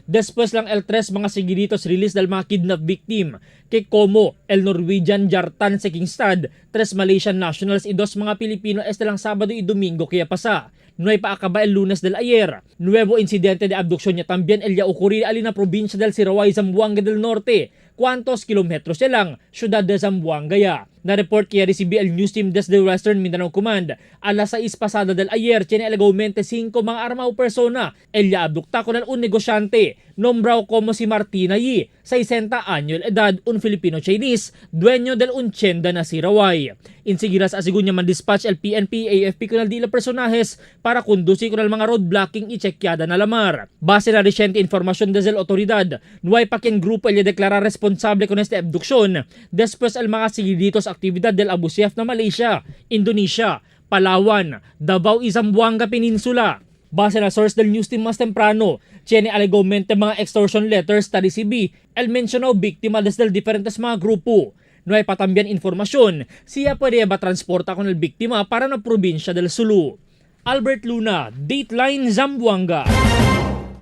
Después lang el tres mga seguiditos release del mga kidnap victim kay como el Norwegian Jartan Sekingstad, tres Malaysian nationals y dos mga Pilipino este lang Sabado y Domingo kaya pasa. No hay pa acaba el Lunes del ayer. Nuevo incidente de abducción ya también el ya ocurrir ali na provincia del Sirawai, Zamboanga del Norte. Cuantos kilometros ya lang, Ciudad de Zamboanga ya. Na-report kaya recibi el news team desde Western Mindanao Command. A las 6 pasada del ayer, tiene alegadamente 5 mga armado persona. El ya abducta con el un negosyante, nombrado como si Martina Yi, 60 años de edad, un Filipino-Chinese, dueño del un tienda na Sirawai. Insigiras asigun niya man dispatch el PNP, AFP con el dila personajes para conducir con el mga road blocking y chequeada na lamar. Base na reciente información desde la autoridad, no hay pa quien grupo el declara responsable con esta abducción después el mga seguiditos actividad del Abu Sayyaf na Malaysia, Indonesia, Palawan, Davao y Zamboanga Peninsula. Base na source del news team mas temprano, tiene alegadamente mga extortion letters ta recibi el mencionado víctima desde el diferentes mga grupo. No hay pa también informasyon siya pwede ba transporta con el biktima para na probinsya del Sulu. Albert Luna, Dateline Zamboanga.